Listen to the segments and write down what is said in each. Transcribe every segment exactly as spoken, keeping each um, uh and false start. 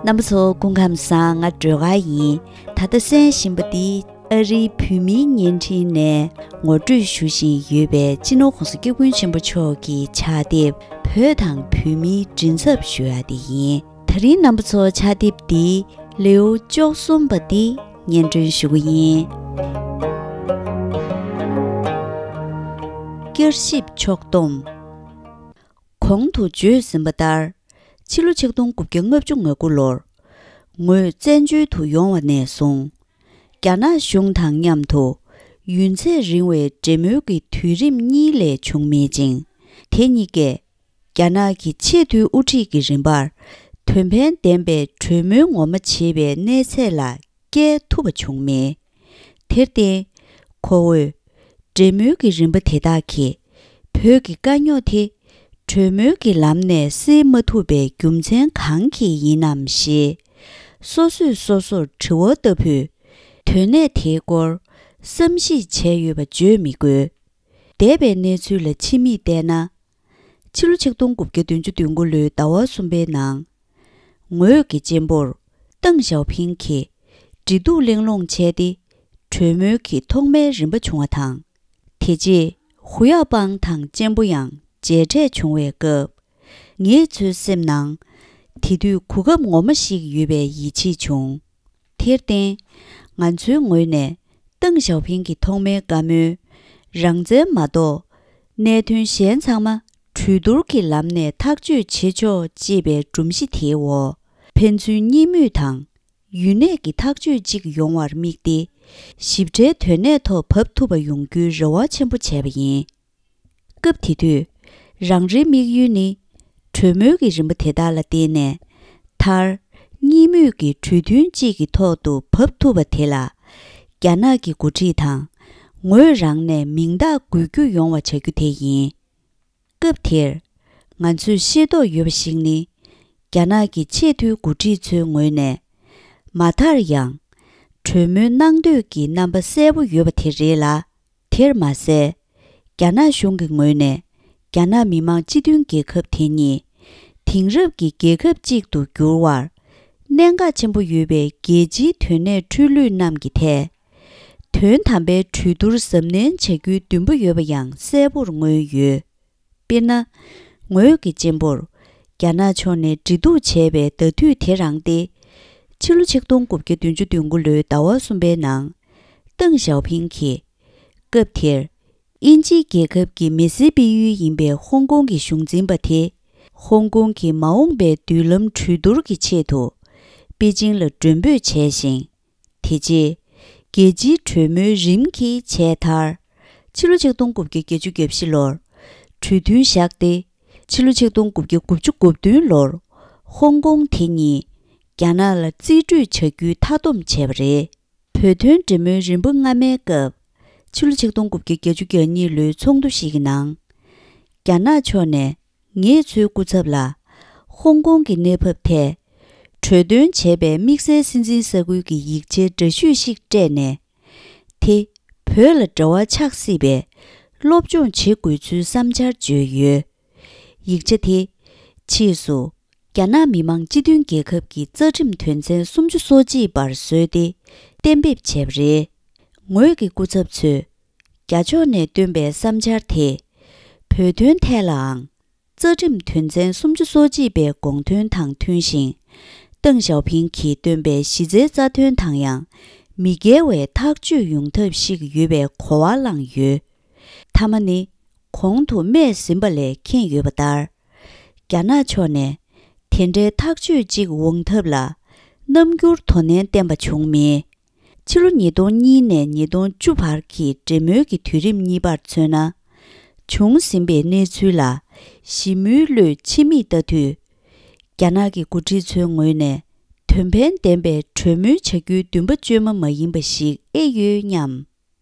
རྣམ་པ་ཚོ་སྐུ་ཁམས་བཟང་། ང་སྒྲོལ་དཀར་ཡིན། ད་ལྟ་གསན་བཞིན་པ་འདི་ཨ་རིའི་བོད་མིའི་བརྙན་འཕྲིན་ནས་ངོ་སྤྲོད་ཞུ་བཞིན་ཡོད་པའི་སྤྱི་ནོར་༸གོང་ས་༸སྐྱབས་མགོན་ཆེན་པོ་མཆོག་གི་ཕྱག་དེབ་བོད་དང་བོད་མིའི་མགྲིན་ཚབ་ཞུ་ཡ་དེ་ཡིན། ད་རིང་རྣམ་པ་ཚོ་ཕྱག་དེབ་འདི་ལེའུ་བཅུ་གསུམ་པ་འདི་སྙན་སྒྲོན་ཞུ་གི་ཡིན། བསྐྱར་ཞིབ་ཕྱོགས་བསྡོམས། གོང་དུ་བརྗོད་ཟིན་པ་ལྟར། ཕྱི་ལོ་ཆིག་སྟོང་དགུ་བརྒྱ་ལྔ་བཅུ་ང་དགུ་ལོར། ངོས་བཙན་བྱོལ་དུ་ཡོང་བ་ནས་བཟུང་། རྒྱ་ནག་གཞུང་དང་མཉམ་དུ་ཡུན་ཚད་རིང་བའི་འབྲེལ་མོལ་གྱི་དུས་རིམ་གཉིས་ལས་བྱུང་མེད་ཅིང་། དེ་གཉིས་ཀས་རྒྱ་ནག་གི་ཆེས་མཐོའི་དབུ་ཁྲིད་ཀྱི་རིམ་པར་དོན་ཕན་ལྡན་པའི་གྲོས་མོལ་ངོ་མ་བྱེད་པའི་གནས་ཚད་ལ་བསྐྱལ་ཐུབ་པ་བྱུང་མེད། དེར་བརྟེན། ཁོ་བོས། འབྲེལ་མོལ་གྱི་རིམ་པ་དེ་དག་གིས་བོད་ཀྱི་དཀའ་རྙོག་དེ་གྲོས་མོལ་གྱི་ལམ་ནས་སེལ་མ་ཐུབ་པའི་རྒྱུ་མཚན་གང་གིས་ཡིན་ནམ་ཞེས་སོ་སོས་སོ་སོར་དྲི་བ་ལྟ་བུའི་དོན་གནད་དེའི་སྐོར་བསམ་གཞིག་བྱས་ཡོད་པ་བརྗོད་མི་དགོས། འདས་པའི་གནས་ཚུལ་ལ་ཕྱི་མིག་བལྟས་ན། ཕྱི་ལོ་ཆིག་སྟོང་དགུ་བརྒྱ་བདུན་ཅུ་དོན་དགུ་ལོའི་ཟླ་བ་གསུམ་པའི་ནང་། ངོས་ཀྱི་གཅེན་པོར་ཏེང་ཞའོ་ཕིང་གིས་འབྲེལ་གཏུག་གླེང་སློང་བྱས་ཏེ། གྲོས་མོལ་གྱི་ཐོག་མའི་རིམ་པ་བྱུང་བ་དང་། དེ་རྗེས་ཧུ་ཡ་པང་དང་གཅེན་པོ་ཡང་མཇལ་འཕྲད་བྱུང་བའི་སྐབས། ངེད་ཚོའི་སེམས་ནང་། དེ་དུས་གོ་སྐབས་ངོ་མ་ཞིག་ཡོད་པའི་ཡིད་ཆེས་བྱུང་། དེར་བརྟེན། ང་ཚོའི་ངོས་ནས་ཏེང་ཞའོ་ཕིང་གི་ཐོག་མའི་བཀའ་མོལ། རང་བཙན་མ་གཏོགས། གནད་དོན་གཞན་ཚང་མ་གྲོས་བསྡུར་གྱི་ལམ་ནས་ཐག་གཅོད་བྱེད་ཆོག་ཅེས་པའི་སྒྲོམ་གཞི་དེའི་འོག་ཕན་ཚུན་གཉིས་མོས་དང་། ཡུན་གནས་ཀྱི་ཐག་གཅོད་ཅིག་ཡོང་བར་དམིགས་ཏེ། ཞིབ་ཕྲའི་དོན་གནད་ཐོག་བབས་ཐུབ་པ་ཡོང་རྒྱུའི་རེ་བ་ཆེན་པོ་བྱས་པ་ཡིན། སྐབས་དེ་དུས། རང་རེའི་དམིགས་ཡུལ་ནི། གྲོས་མོལ་གྱི་རིམ་པ་དེ་དག་ལ་བརྟེན་ནས། མཐར། གཉིས་མོས་ཀྱི་གྲོས་མཐུན་གཅིག་གི་ཐོག་ཏུ་བབས་ཐུབ་པ་དེ་ལ། རྒྱ་ནག་གི་འགོ་ཁྲིད་དང་། ངོས་རང་ནས་མིང་རྟགས་འགོད་རྒྱུ་ཡོང་བ་བྱ་རྒྱུ་དེ་ཡིན། སྐབས་དེར། ང་ཚོས་ཤེས་རྟོགས་ཡོད་པ་ཞིག་ནི། རྒྱ་ནག་གི་ཆེས་མཐོའི་འགོ་ཁྲིད་ཚོའི་ངོས་ནས། མ་མཐར་ཡང་། གྲོས་མོལ་གནང་འདོད་ཀྱི་རྣམ་པ་གསལ་པོ་ཡོད་པ་དེ་རེད་ལ། དེར་མ་ཟད། རྒྱ་ནག་གཞུང་གི་ངོས་ནས། རྒྱ་ནག་མི་དམངས་སྤྱི་མཐུན་རྒྱལ་ཁབ་དེ་ཉིད། དེང་རབས་ཀྱི་རྒྱལ་ཁབ་ཅིག་ཏུ་འགྱུར་བར། གནད་འགག་ཆེན་པོ་ཡོད་པའི་རྒྱལ་སྤྱིའི་དོན་གནད་འཕྲོ་ལུས་རྣམས་ཀྱི་ཐད། དོན་དམ་པའི་གྲོས་བསྡུར་གཟབ་ནན་བྱ་རྒྱུའི་འདུན་པ་ཡོད་པ་ཡང་གསལ་པོར་མངོན་ཡོད། དཔེར་ན། ངོས་ཀྱི་གཅེན་པོར། རྒྱ་ནག་ཕྱོགས་ནས་འབྲེལ་གཏུག་བྱས་པའི་ཟླ་དུས་དེ་རང་སྟེ། ཕྱི་ལོ་ཆིག་སྟོང་དགུ་བརྒྱ་བདུན་ཅུ་དོན་དགུ་ལོའི་ཟླ་བ་གསུམ་པའི་ནང་། ཏེང་ཞའོ་ཕིང་གིས། སྐབས་དེར། དབྱིན་ཇིའི་རྒྱལ་ཁབ་ཀྱི་མི་སེར་སྤེལ་ཡུལ་ཡིན་པའི་ཧོང་ཀོང་གི་གཞུང་འཛིན་པ་དེ། ཧོང་ཀོང་གི་མ་འོངས་པའི་མདུན་ལམ་གྲོས་བསྡུར་གྱི་ཆེད་དུ། པེ་ཅིང་ལ་མགྲོན་འབོད་བྱས་ཤིང་། དེ་རྗེས། རྒྱལ་སྤྱིའི་གྲོས་མོལ་རིམ་གྱིས་བྱས་མཐར། ཕྱི་ལོ་ཆིག་སྟོང་དགུ་བརྒྱ་བརྒྱད་ཅུ་གྱ་བཞི་ལོར། གྲོས་མཐུན་བཞག་སྟེ། ཕྱི་ལོ་ཆིག་སྟོང་དགུ་བརྒྱ་དགུ་བཅུ་གོ་བདུན་ལོར། ཧོང་ཀོང་དེ་ཉིད། རྒྱ་ནག་ལ་རྩིས་སྤྲོད་བྱ་རྒྱུའི་མཐའ་སྡོམ་བྱས་པ་རེད། བོད་དོན་འབྲེལ་མོལ་རིམ་པ་སྔ་མའི་སྐབས། ཕྱི་ལོ་ཆིག་སྟོང་དགུ་བརྒྱ་བརྒྱད་ཅུ་གྱ་གཉིས་ལོའི་ཚོགས་འདུ་ཞིག་གི་ནང་། རྒྱ་ནག་ཕྱོགས་ནས། ངེད་ཚོའི་སྐུ་ཚབ་ལ། ཧོང་ཀོང་གི་གནས་བབ་ཐད། གྲོས་འདོན་བྱས་པའི་དམིགས་བསལ་སྲིད་འཛིན་ས་ཁུལ་གྱི་ཡིག་ཆའི་འདྲ་བཤུས་ཤིག་སྤྲད་ནས། དེ། བོད་ལ་འབྲེལ་བ་ཆགས་སྲིད་པས། སློབ་སྦྱོང་བྱེད་དགོས་ཚུལ་བསམ་འཆར་བརྗོད་ཡོད། ཡིག་ཆ་དེ། ཕྱིས་སུ། རྒྱ་ནག་མི་དམངས་སྤྱི་མཐུན་རྒྱལ་ཁབ་ཀྱི་རྩ་ཁྲིམས་དོན་ཚན་སུམ་ཅུ་སོ་གཅིག་པར་བཟོས་ཏེ། གཏན་འབེབས་བྱས་པ་རེད། ངོས་ཀྱི་སྐུ་ཚབ་ཚོས། རྒྱ་ཕྱོགས་ནས་བཏོན་པའི་བསམ་འཆར་དེ། བོད་དོན་ཐད་ལའང་། རྩ་ཁྲིམས་དོན་ཚན་སུམ་ཅུ་སོ་གཅིག་པའི་དགོངས་དོན་དང་མཐུན་ཞིང་། ཏེང་ཞའོ་ཕིང་གིས་བཏོན་པའི་གཞི་རྩའི་རྩ་དོན་དང་ཡང་མི་འགལ་བའི་ཐག་གཅོད་ཡོང་ཐབས་ཤིག་ཡོད་པའི་གོ་བ་བླངས་ཡོད། མཐའ་མ་ནི། གོང་དུ་སྨྲས་ཟིན་པ་ལས་མཁྱེན་ཡོད་པ་ལྟར། རྒྱ་ནག་ཕྱོགས་ནས་དེ་འདྲའི་ཐག་གཅོད་ཅིག་འོང་ཐབས་ལ་རྣམ་འགྱུར་དོ་ནན་བསྟན་པ་བྱུང་མེད། ཕྱི་ལོ་ཉིས་སྟོང་གཉིས་ནས་ཉིས་སྟོང་བཅུ་བར་གྱི་འབྲེལ་མོལ་གྱི་དུས་རིམ་གཉིས་པར་མཚོན་ན། བྱུང་ཟིན་པའི་གནས་ཚུལ་ལ་ཞིབ་མོའི་བློས་ཕྱི་མིག་ལྟ་དུས། རྒྱ་ནག་གི་འགོ་ཁྲིད་ཚོའི་ངོས་ནས་དོན་ཕན་ལྡན་པའི་གྲོས་མོལ་བྱ་རྒྱུའི་འདུན་པ་བཅོས་མ་མ་ཡིན་པ་ཞིག་ཨེ་ཡོད་སྙམ།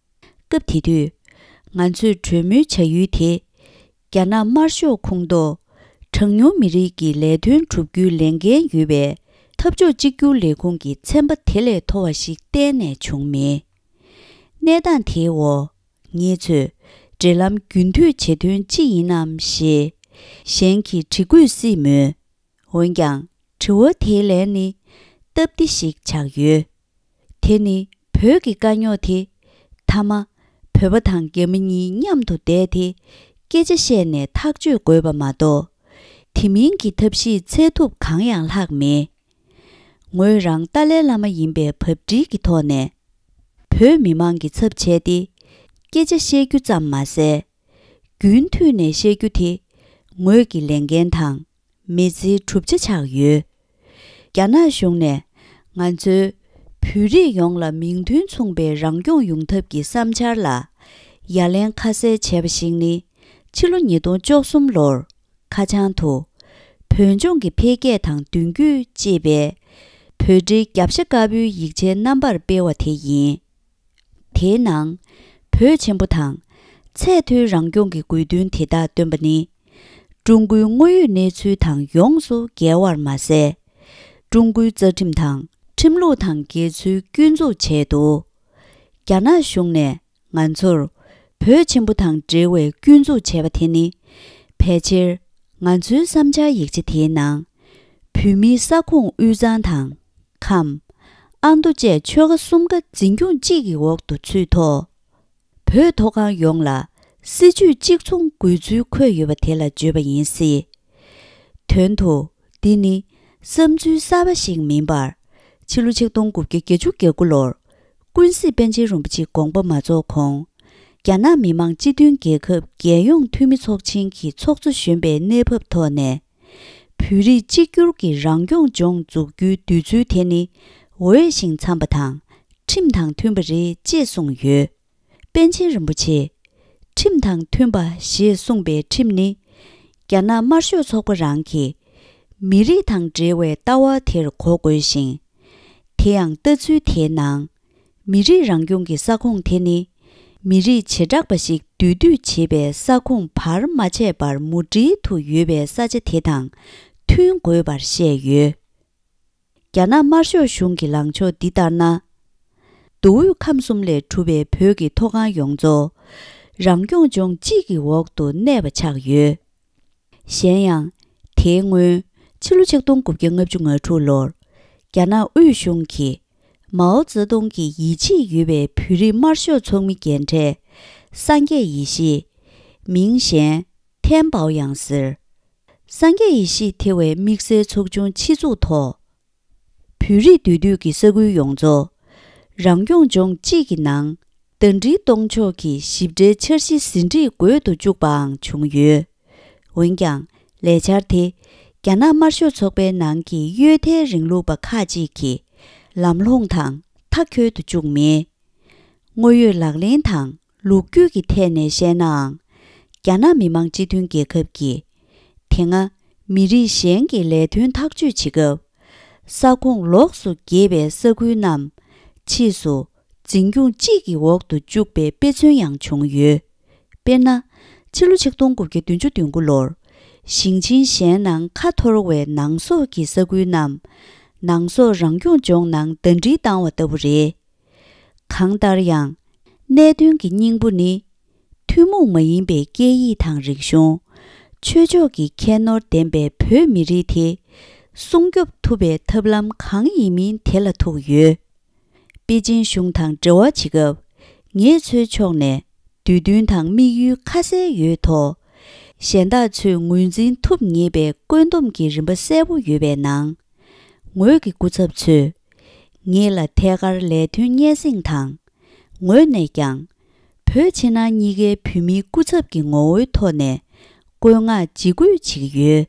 སྐབས་དེ་དུས། ང་ཚོས་གྲོས་མོལ་བྱ་ཡུལ་དེ། རྒྱ་ནག་དམར་ཤོག་ཁོངས་གཏོགས། གྲངས་ཉུང་མི་རིགས་ཀྱི་ལས་དོན་བསྒྲུབ་རྒྱུའི་ལས་འགན་ཡོད་པའི་འཐབ་ཕྱོགས་གཅིག་གྱུར་ལས་ཁུངས་ཀྱི་ཚན་པ་དེ་ལས་མཐོ་བ་ཞིག་གཏན་ནས་བྱུང་མེད། གནས་སྟངས་དེའི་འོག་ངེད་ཚོས་འབྲེལ་ལམ་རྒྱུན་མཐུད་བྱེད་དོན་ཅི་ཡིན་ནམ་ཞེས་གཞན་གྱིས་དྲི་དགོས་སྲིད་མོད། འོན་ཀྱང་། དྲི་བ་དེའི་ལན་ནི། སྟབས་བདེ་ཞིག་ཆགས་ཡོད། དེ་ནི་བོད་ཀྱི་དཀའ་རྙོག་དེ། མཐའ་མ། བོད་པ་དང་རྒྱ་མི་གཉིས་མཉམ་དུ་བསྡད་དེ། སྐད་ཆ་བཤད་ནས་ཐག་གཅོད་དགོས་པ་མ་གཏོགས། དེ་མིན་གྱི་ཐབས་ཤེས་འཚོལ་ཐུབ་གང་ཡང་ལྷག་མེད། ངོས་རང་ཏཱ་ལའི་བླ་མ་ཡིན་པའི་བབ་འཁྲིད་ཀྱི་ཐོག་ནས། བོད་མི་མང་གི་ཚབ་བྱས་ཏེ། སྐད་ཆ་བཤད་རྒྱུ་ཙམ་མ་ཟད། རྒྱུན་མཐུད་ནས་བཤད་རྒྱུ་དེ། ངོས་ཀྱི་ལས་འགན་དང་། མི་ཚེའི་གྲུབ་ཆ་ཆགས་ཡོད། རྒྱ་ནག་གཞུང་ནས་ང་ཚོའི་བོད་རིགས་ཡོངས་ལ་མིང་དོན་མཚུངས་པའི་རང་སྐྱོང་ཡོང་ཐབས་ཀྱི་བསམ་འཆར་ལ་ཡ་ལན་ཁ་གསལ་བྱས་པ་ཞིག་ནི། ཕྱི་ལོ་ཉིས་སྟོང་བཅུ་གསུམ་ལོར་ཁ་བྱང་དུ། བོད་ལྗོངས་ཀྱི་འཕེལ་རྒྱས་དང་མདུན་སྐྱོད་ཅེས་པའི་བོད་འབྲེལ་རྒྱབ་ཤ་དཀར་པོའི་ཡིག་ཆའི་རྣམ་པར་སྤེལ་བ་དེ་ཡིན། དེའི་ནང་། བོད་ཆེན་པོ་དང་། ཚད་མཐོའི་རང་སྐྱོང་གི་དགོས་འདུན་དེ་དག་བཏོན་པ་ནི། ཀྲུང་གོའི་དངོས་ཡོད་གནས་ཚུལ་དང་ཡོངས་སུ་འགལ་བར་མ་ཟད། ཀྲུང་གོའི་རྩ་ཁྲིམས་དང་ཁྲིམས་ལུགས་དང་འགལ་ཚུལ་སྐྱོན་འཛུགས་བྱས་འདུག་རྒྱ་ནག་གཞུང་ནས་ང་ཚོར་བོད་ཆེན་པོ་དང་འབྲེལ་བའི་སྐྱོན་འཛུགས་བྱས་པ་དེ་ནི། ཕལ་ཆེར་ང་ཚོའི་བསམ་འཆར་ཡིག་ཆ་དེའི་ནང་། བོད་མིའི་ས་ཁོངས་དབུས་གཙང་དང་། ཁམས། ཨ་མདོ་བཅས་ཆོལ་ཁ་གསུམ་ཀ་འཛིན་སྐྱོང་གཅིག་གི་འོག་ཏུ་ཚུད་ཐོག་བོད་མཐོ་སྒང་ཡོངས་ལ་སྲིད་ཇུས་གཅིག་མཚུངས་དགོས་ཚུལ་འཁོད་ཡོད་པ་དེ་ལ་བརྗོད་པ་ཡིན་སྲིད། དོན་དུ། འདི་ནི་བསམ་ཚུལ་གསར་པ་ཞིག་མིན་པར། ཕྱི་ལོ་ཆིག་སྟོང་དགུ་བརྒྱ་བརྒྱད་ཅུ་གྱ་དགུ་ལོར། ཀུན་གཟིགས་པཎ་ཆེན་རིན་པོ་ཆེའི་དགོངས་པ་མ་རྫོགས་གོང་། རྒྱ་ནག་མི་དམངས་སྤྱི་མཐུན་རྒྱལ་ཁབ་རྒྱལ་ཡོངས་འཐུས་མི་ཚོགས་ཆེན་གྱི་ཚོགས་གཙོ་གཞོན་པའི་གནས་བབ་ཐོག་ནས། བོད་རིགས་གཅིག་གྱུར་གྱི་རང་སྐྱོང་ལྗོངས་འཛུགས་རྒྱུའི་འདོད་ཚུལ་དེ་ནི་འོས་ཤིང་འཚམས་པ་དང་ཁྲིམས་དང་མཐུན་པ་རེད་ཅེས་གསུངས་ཡོད། པཎ་ཆེན་རིན་པོ་ཆེས་ཁྲིམས་དང་མཐུན་པ་ཞེས་གསུངས་པའི་ཁྲིམས་ནི། རྒྱ་ནག་དམར་ཤོག་ཚོགས་པ་རང་གིས་མི་རིགས་དང་འབྲེལ་བའི་ལྟ་བ་དེར་གོ་དགོས་ཤིང་། དེ་ཡང་ལྟ་ཚུལ་དེའི་ནང་། མི་རིགས་རང་སྐྱོང་གི་ས་ཁོངས་དེ་ནི། མི་རིགས་བྱེ་བྲག་པ་ཞིག་འདུས་སྡོད་བྱེད་པའི་ས་ཁོངས་བར་མ་ཆད་པར་མུ་འབྲེལ་དུ་ཡོད་པའི་ས་ཆ་དེ་དང་མཐུན་དགོས་པར་བཤད་ཡོད། རྒྱ་ནག་དམར་ཤོག་གཞུང་གི་ལངས་ཕྱོགས་འདི་ལྟར་ན། མདོ་དབུས་ཁམས་གསུམ་ལས་གྲུབ་པའི་བོད་ཀྱི་མཐོ་སྒང་ཡོངས་རྫོགས་རང་སྐྱོང་ལྗོངས་གཅིག་གི་འོག་ཏུ་གནས་པ་ཆགས་ཡོད། གཞན་ཡང་། དེའི་སྔོན་ཕྱི་ལོ་ཆིག་སྟོང་དགུ་བརྒྱ་ལྔ་བཅུ་ང་དྲུག་ལོར། རྒྱ་ནག་དབུས་གཞུང་གིས་མའོ་ཙེ་ཏུང་གི་ཡིད་ཆེས་ཡོད་པའི་བོད་རིགས་དམར་ཤོག་ཚོགས་མི་རྒན་གྲས་སངས་རྒྱས་ཡེ་ཤེས། མིང་གཞན། ཐེན་པའོ་ཡང་ཟེར། སངས་རྒྱས་ཡེ་ཤེས་ཐེ་བའི་དམིགས་བསལ་ཚོགས་ཆུང་ཆེད་འཛུགས་ཐོག་བོད་རིགས་འདུས་སྡོད་ཀྱི་ས་ཁུལ་ཡོངས་རྫོགས་རང་སྐྱོང་ལྗོངས་གཅིག་གི་ནང་ཟླ་སྒྲིལ་གཏོང་ཕྱོགས་ཀྱི་ཞིབ་ཕྲའི་འཆར་གཞི་ཟིན་བྲིས་འགོད་དུ་བཅུག་པའང་བྱུང་ཡོད། འོན་ཀྱང་ལས་འཆར་དེ་རྒྱ་ནག་དམར་ཤོག་ཚོགས་པའི་ནང་གི་གཡོལ་ཐལ་རིང་ལུགས་པ་ཁག་ཅིག་གིས་ལམ་ལྷོང་དང་མཐའ་འཁྱོལ་དུ་བཅུག་མེད། དངོས་ཡོད་ལག་ལེན་དང་ལོ་རྒྱུས་ཀྱི་ཐད་ནས་བཤད་ནའང་། རྒྱ་ནག་མི་དམངས་སྤྱི་མཐུན་རྒྱལ་ཁབ་ཀྱིས་དེ་སྔ་མི་རིགས་གཞན་གྱི་ལས་དོན་ཐག་གཅོད་བྱེད་སྐབས། ས་ཁོངས་ལོགས་སུ་གྱེས་པའི་ས་ཁུལ་རྣམས་ཕྱིས་སུ་འཛིན་སྐྱོང་གཅིག་གི་འོག་ཏུ་བཅུག་པའི་དཔེ་མཚོན་ཡང་བྱུང་ཡོད། དཔེར་ན། ཕྱི་ལོ་ཆིག་སྟོང་དགུ་བརྒྱ་བདུན་ཅུ་དོན་དགུ་ལོར། ཞིང་ཆེན་གཞན་ནང་ཁ་འཐོར་བའི་ནང་སོག་གི་ས་ཁུལ་རྣམས་ནང་སོག་རང་སྐྱོང་ལྗོངས་ནང་ཟླ་སྒྲིལ་བཏང་བ་ལྟ་བུ་རེད། གང་ལྟར་ཡང་། གནད་དོན་གྱི་སྙིང་པོ་ནི། ཐུན་མོང་མ་ཡིན་པའི་སྐད་ཡིག་དང་རིག་གཞུང་། ཆོས་ཕྱོགས་ཀྱི་ཁྱད་ནོར་ལྡན་པའི་བོད་མི་རིགས་དེ། སྲུང་སྐྱོབ་ཐུབ་པའི་ཐབས་ལམ་གང་ཡིན་མིན་དེ་ལ་ཐུག་ཡོད། པེ་ཅིན་གཞུང་དང་འབྲེལ་བ་བྱེད་སྐབས། ངེད་ཚོའི་ཕྱོགས་ནས་འདོད་འདུན་དང་དམིགས་ཡུལ་ཁ་གསལ་ཡོད་དོ། གཞན་དག་ཚོས་ངོས་འཛིན་ཐུབ་ངེས་པའི་བཀོད་འདོམས་ཀྱི་རིམ་པ་གསལ་པོ་ཡོད་པའི་ནང་། ངོས་ཀྱི་སྐུ་ཚབ་ཚོས། ངེད་ལ་ཐད་ཀར་ལས་དོན་སྙན་སེང་དང་། ངོས་ནས་ཀྱང་། བོད་ཕྱི་ནང་གཉིས་ཀའི་བོད་མིའི་སྐུ་ཚབ་ཀྱི་ངོ་བོའི་ཐོག་ནས་བཀོད་མངགས་ཇི་དགོས་བྱེད་ཀྱི་ཡོད།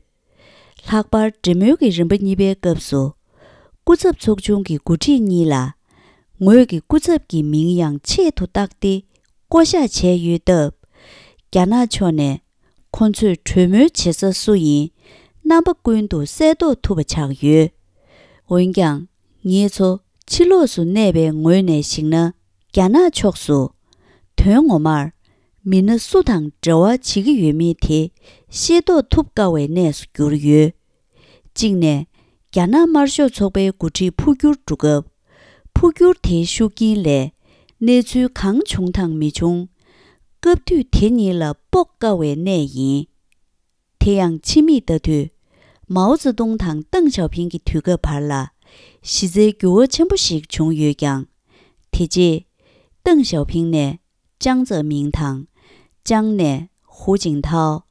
ལྷག་པར་འབྲེལ་མོལ་གྱི་རིམ་པ་གཉིས་པའི་སྐབས་སུ། སྐུ་ཚབ་ཚོགས་ཆུང་གི་འགོ་ཁྲིད་གཉིས་ལ། ངོས་ཀྱི་སྐུ་ཚབ་ཀྱི་མིང་ཡང་ཆེད་དུ་བཏགས་ཏེ། བསྐོ་བཞག་བྱས་ཡོད་སྟབས། རྒྱ་ནག་ཕྱོགས་ནས་ཁོ་ཚོས་གྲོས་མོལ་བྱེད་ས་སུ་ཡིན། རྣམ་པ་ཀུན་ཏུ་གསལ་རྟོགས་ཐུབ་པ་ཆགས་ཡོད། འོན་ཀྱང་། ངེད་ཚོ་ཕྱི་ལོགས་སུ་གནས་པའི་ངོས་ནས་གཞིགས་ན། རྒྱ་ནག་ཕྱོགས་སུ། དོན་ངོ་མར། མི་སྣ་སུ་དང་འབྲེལ་བ་བྱེད་ཀྱི་ཡོད་མེད་དེ་ཤེས་རྟོགས་ཐུབ་དཀའ་བའི་གནས་སུ་གྱུར་ཡོད། གཅིག་ནས། རྒྱ་ནག་དམར་ཤོག་ཚོགས་པའི་འགོ་ཁྲིད་འཕོ་འགྱུར་འགྲོ་སྐབས། འཕོ་འགྱུར་དེའི་ཤུགས་རྐྱེན་ལས། གནས་ཚུལ་གང་བྱུང་དང་མི་བྱུང་། སྐབས་དུས་དེ་གཉིས་ལ་དཔོག་དཀའ་བའི་གནས་ཡིན། དེ་ཡང་ཕྱི་མིག་ལྟ་དུས། མའོ་ཙེ་ཏུང་དང་ཏེང་ཞའོ་ཕིང་གི་དུས་སྐབས་བར་ལ། གཞི་རྩའི་འགྱུར་བ་ཆེན་པོ་ཞིག་བྱུང་ཡོད་ཀྱང་། དེ་རྗེས་ཏེང་ཞའོ་ཕིང་ནས་ཅང་ཙེ་མིང་དང་། ཅང་ནས་ཧུའུ་ཅིན་ཐའོ།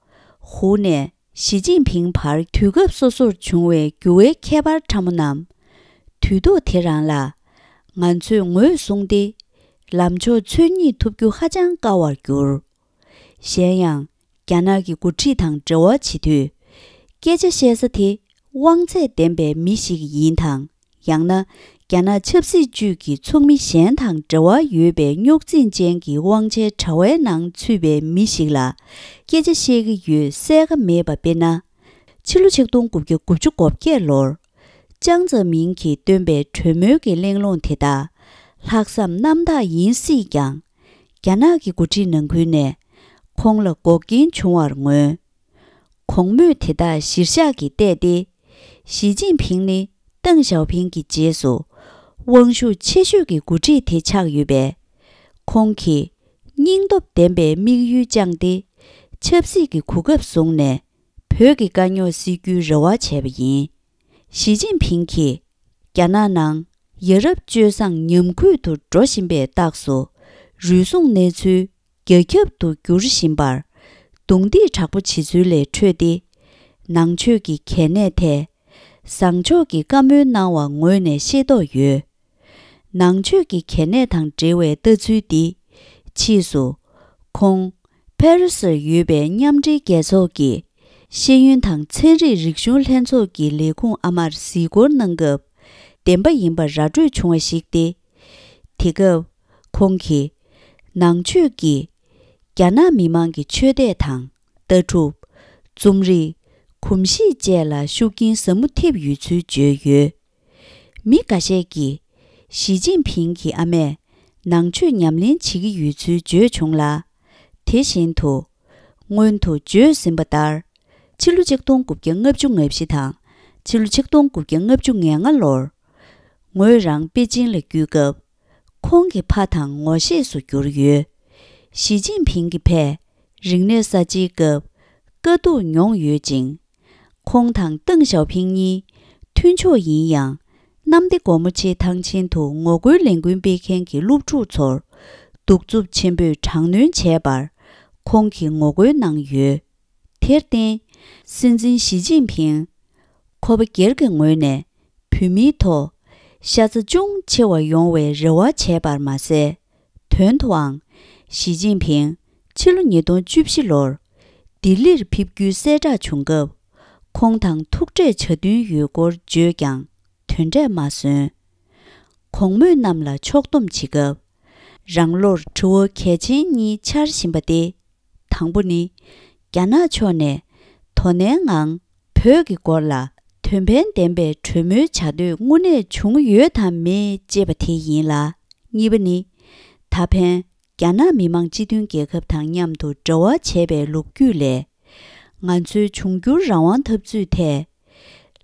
ཧུའུ་ནས་ཞི་ཅིན་ཕིང་བར་དུས་སྐབས་སོ་སོར་བྱུང་བའི་འགྱུར་བའི་ཁྱད་པར་ཕྲ་མོ་རྣམས། དུས་ཐོག་དེ་རང་ལ་ང་ཚོས་ངོས་བཟུང་སྟེ། ལམ་ཕྱོགས་འཚོལ་སྙེག་ཐུབ་རྒྱུ་ཧ་ཅང་དཀའ་བར་གྱུར། གཞན་ཡང་། རྒྱ་ནག་གི་འགོ་ཁྲིད་དང་འབྲེལ་བ་བྱེད་དུས། སྐད་ཆ་བཤད་ས་དེ་དབང་ཚད་ལྡན་པའི་མི་ཞིག་ཡིན་དང་། ཡང་ན། རྒྱ་ནག་ཆབ་སྲིད་ཅུས་ཀྱི་ཚོགས་མི་གཞན་དང་འབྲེལ་བ་ཡོད་པའི་རྙོག་འཛིང་ཅན་གྱི་དབང་ཆའི་དྲ་བའི་ནང་ཚུད་པའི་མི་ཞིག་ལ་སྐད་ཆ་བཤད་ཀྱི་ཡོད་གསལ་ཁ་མེད་པ། དཔེར་ན། ཕྱི་ལོ་ཆིག་སྟོང་དགུ་བརྒྱ་དགུ་བཅུ་གོ་བརྒྱད་ལོར། ཅང་ཙེ་མིང་གིས་བཏོན་པའི་གྲོས་མོལ་གྱི་གླེང་སློང་དེ་དག་ལྷག་བསམ་རྣམ་དག་ཡིན་སྲིད་ཀྱང་། རྒྱ་ནག་གི་འགོ་ཁྲིད་ནང་ཁུལ་ནས་ཁོང་ལ་འགོག་རྐྱེན་བྱུང་བར་མངོན། གོང་སྨོས་དེ་དག་གཞིར་བཞག་གིས་བལྟས་ཏེ། ཞི་ཅིན་ཕིང་ནི་ཏེང་ཞའོ་ཕིང་གི་རྗེས་སུ་དབང་ཤུགས་ཆེ་ཤོས་ཀྱི་འགོ་ཁྲིད་དེ་ཆགས་ཡོད་པས། ཁོང་གིས་སྙིང་སྟོབས་ལྡན་པའི་དམིགས་ཡུལ་བཅངས་ཏེ། ཆབ་སྲིད་ཀྱི་གོ་སྐབས་བཟུང་ནས་བོད་ཀྱི་དཀའ་རྙོག་སེལ་རྒྱུའི་རེ་བ་བྱས་པ་ཡིན། ཞི་ཅིན་ཕིང་གིས་རྒྱ་ནག་ནང་ཡ་རབས་སྤྱོད་བཟང་ཉམས་རྒུད་དུ་འགྲོ་བཞིན་པའི་རྟགས་སུ། རུལ་སུངས་གནས་ཚུལ་རྒྱ་ཁྱབ་ཏུ་འགྱུར་བཞིན་པར་རྡུང་རྡེག་དྲག་པོ་བྱེད་ཚུལ་ལས་འཕྲོས་ཏེ། ནང་ཆོས་ཀྱི་གལ་གནད་ཐད་བཟང་ཕྱོགས་ཀྱི་བཀའ་མོལ་གནང་བ་ངོས་ནས་ཤེས་རྟོགས་ཡོད། ནང་ཆོས་ཀྱི་གལ་གནད་དང་འབྲེལ་བའི་ལྟ་ཚུལ་འདི། ཕྱིས་སུ། ཁོང་ཕ་རི་སིར་ཡོད་པའི་མཉམ་འབྲེལ་རྒྱལ་ཚོགས་ཀྱི་ཤེས་ཡོན་དང་ཚན་རིག་རིག་གཞུང་ལྷན་ཚོགས་ཀྱི་ལས་ཁུངས་ཨ་མར་གཟིགས་སྐོར་གནང་སྐབས། བདེན་པ་ཡིན་པ་ར་སྤྲོད་བྱུང་བ་ཞིག་སྟེ། དེ་སྐབས་ཁོང་གིས་ནང་ཆོས་ཀྱིས་རྒྱ་ནག་མི་དམངས་ཀྱི་ཆོས་དད་དང་། ལྟ་གྲུབ། རྩོམ་རིག། གོམས་གཤིས་བཅས་ལ་ཤུགས་རྐྱེན་ཟབ་མོ་ཐེབས་ཡོད་ཚུལ་བརྗོད་ཡོད། མི་འགའ་ཤས་ཀྱིས་ཞི་ཅིན་ཕིང་གི་ཨ་མས་ནང་ཆོས་ཉམས་ལེན་བྱེད་ཀྱི་ཡོད་ཚུལ་བརྗོད་བྱུང་ལ། དེ་བཞིན་དུ། སྔོན་དུ་བརྗོད་ཟིན་པ་ལྟར། ཕྱི་ལོ་ཆིག་སྟོང་དགུ་བརྒྱ་ལྔ་བཅུ་ང་བཞི་དང་ཕྱི་ལོ་ཆིག་སྟོང་དགུ་བརྒྱ་ལྔ་བཅུ་ང་ལྔ་ལོར། ངོས་རང་པེ་ཅིང་ལ་བསྐྱོད་སྐབས། ཁོང་གི་ཕ་དང་ངོ་ཤེས་སུ་གྱུར་ཡོད། ཞི་ཅིན་ཕིང་གི་ཕས་རིག་གནས་གསར་བརྗེའི་སྐབས་དཀའ་སྡུག་མྱོང་ཡོད་ཅིང་། ཁོང་དང་ཏེང་ཞའོ་ཕིང་གཉིས་མཐུན་ཕྱོགས་ཡིན་ཡང་། གནམ་བདེ་སྒོ་མོ་ཆེའི་ཐང་ཆེན་དུ་ངོ་རྒོལ་ལས་འགུལ་སྤེལ་མཁན་གྱི་སློབ་ཕྲུག་ཚོར་གདུག་རྩུབ་ཆེན་པོས་དྲག་གནོན་བྱས་པར་ཁོང་གིས་ངོ་རྒོལ་གནང་ཡོད། དེར་བརྟེན། སྲིད་འཛིན་ཞི་ཅིན་ཕིང་ཁོ་པ་སྒེར་གྱི་ངོས་ནས་བོད་མིའི་ཐོག་ཤ་ཚ་ཅུང་ཆེ་བ་ཡོང་བའི་རེ་བ་བྱས་པར་མ་ཟད། དོན་དུའང་། ཞི་ཅིན་ཕིང་ཕྱི་ལོ་ཉིས་སྟོང་བཅུ་བཞི་ལོར་ལྡི་ལིར་ཕེབས་རྒྱུའི་གསལ་བསྒྲགས་བྱུང་སྐབས། ཁོང་དང་ཐུག་འཕྲད་བྱ་འདུན་ཡོད་སྐོར་བརྗོད་ཀྱང་དོན་འབྲས་མ་སོན། གོང་སྨོས་རྣམས་ལ་ཕྱོགས་བསྡོམས་བྱེད་སྐབས། རང་བློར་དྲི་བ་གལ་ཆེན་གཉིས་འཆར་བཞིན་པ་སྟེ། དང་པོ་ནི། རྒྱ་ནག་ཕྱོགས་ནས་དོ་ནན་ངང་བོད་ཀྱི་སྐོར་ལ་དོན་ཕན་ལྡན་པའི་གྲོས་མོལ་བྱ་འདོད་དངོས་གནས་བྱུང་ཡོད་དམ་མེད་ཅེས་པ་དེ་ཡིན་ལ། གཉིས་པ་ནི། ད་ཕན་རྒྱ་ནག་མི་དམངས་སྤྱི་མཐུན་རྒྱལ་ཁབ་དང་མཉམ་དུ་འབྲེལ་བ་བྱས་པའི་ལོ་རྒྱུས་ལས། ང་ཚོའི་འབྱུང་འགྱུར་རང་དབང་འཐབ་རྩོད་ཐད་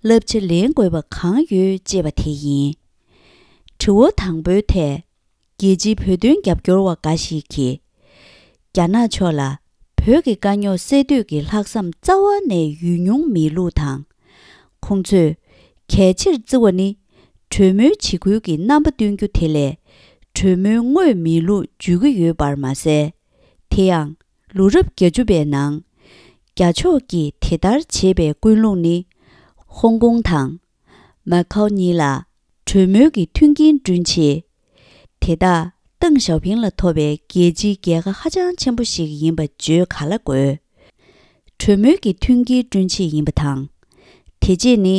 བསླབ་བྱ་ལེན་དགོས་པ་གང་ཡོད་ཅེས་པ་དེ་ཡིན། དྲི་བ་དང་པོའི་ཐད། རྒྱལ་སྤྱིའི་བོད་དོན་རྒྱབ་སྐྱོར་བ་འགའ་ཞིག་གིས། རྒྱ་ནག་ཕྱོགས་ལ་བོད་ཀྱི་དཀའ་རྙོག་སེལ་འདོད་ཀྱི་ལྷག་བསམ་རྩ་བ་ནས་ཡོད་མྱོང་མེད་ལུགས་དང་། ཁོང་ཚོས་གལ་ཆེར་བརྩི་བ་ནི། གྲོས་མོལ་བྱེད་ཁུལ་གྱི་རྣམ་པ་སྟོན་རྒྱུ་དེ་ལས། གྲོས་མོལ་དངོས་མེད་ལུགས་བརྗོད་ཀྱི་ཡོད་པར་མ་ཟད། དེ་ཡང་། ལོ་རབས་བརྒྱད་ཅུ་པའི་ནང་། རྒྱ་ཕྱོགས་ཀྱིས་དེ་ལྟར་བྱེད་པའི་ཀུན་སློང་ནི། ཧོང་ཀོང་དང་། མ་ཁའོ་གཉིས་ལ་གྲོས་མོལ་གྱི་མཐུན་རྐྱེན་བསྐྲུན་ཆེད། དེ་དག་ཏེང་ཞའོ་ཕིང་ལ་ཐོབ་པའི་རྒྱལ་སྤྱིའི་རྒྱལ་ཁ་ཧ་ཅང་ཆེན་པོ་ཞིག་ཡིན་པ་བརྗོད་ག་ལ་དགོས། གྲོས་མོལ་གྱི་མཐུན་རྐྱེན་བསྐྲུན་ཆེད་ཡིན་པ་དང་། དེ་རྗེས་ནི།